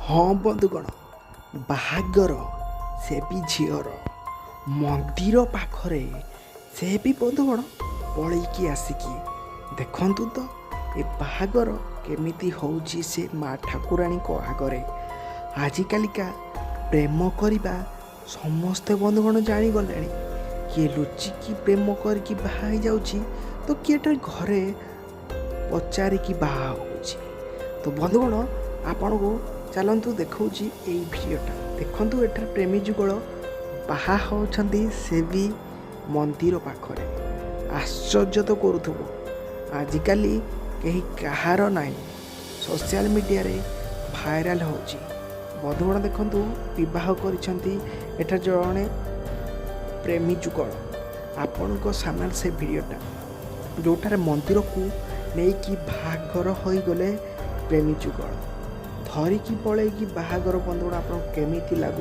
ହଁ ବନ୍ଧୁଗଣ, ବାହାଘର ସେ ବି ଝିଅର ମନ୍ଦିର ପାଖରେ, ସେ ବି ବନ୍ଧୁଗଣ ପଳେଇକି ଆସିକି ଦେଖନ୍ତୁ ତ ଏ ବାହାଘର କେମିତି ହେଉଛି ସେ ମା ଠାକୁରାଣୀଙ୍କ ଆଗରେ। ଆଜିକାଲିକା ପ୍ରେମ କରିବା ସମସ୍ତେ ବନ୍ଧୁଗଣ ଜାଣିଗଲେଣି। କିଏ ଲୁଚିକି ପ୍ରେମ କରିକି ବାହା ହେଇଯାଉଛି ତ କିଏଟା ଘରେ ପଚାରିକି ବାହା ହେଉଛି। ତ ବନ୍ଧୁଗଣ, ଆପଣଙ୍କୁ ଚାଲନ୍ତୁ ଦେଖାଉଛି ଏଇ ଭିଡ଼ିଓଟା। ଦେଖନ୍ତୁ, ଏଠାରେ ପ୍ରେମୀ ଯୁଗଳ ବାହା ହେଉଛନ୍ତି, ସେ ବି ମନ୍ଦିର ପାଖରେ। ଆଶ୍ଚର୍ଯ୍ୟ ତ କରୁଥିବ, ଆଜିକାଲି କେହି କାହାର ନାହିଁ। ସୋସିଆଲ ମିଡ଼ିଆରେ ଭାଇରାଲ ହେଉଛି। ବନ୍ଧୁଗଣ ଦେଖନ୍ତୁ, ବିବାହ କରିଛନ୍ତି ଏଠାରେ ଜଣେ ପ୍ରେମୀ ଯୁଗଳ। ଆପଣଙ୍କ ସାମ୍ନାରେ ସେ ଭିଡ଼ିଓଟା, ଯେଉଁଠାରେ ମନ୍ଦିରକୁ ନେଇକି ବାହାଘର ହୋଇଗଲେ ପ୍ରେମୀ ଯୁଗଳ, ଧରିକି ପଳେଇକି ବାହାଘର। ବନ୍ଧୁଗଣ, ଆପଣଙ୍କୁ କେମିତି ଲାଗୁ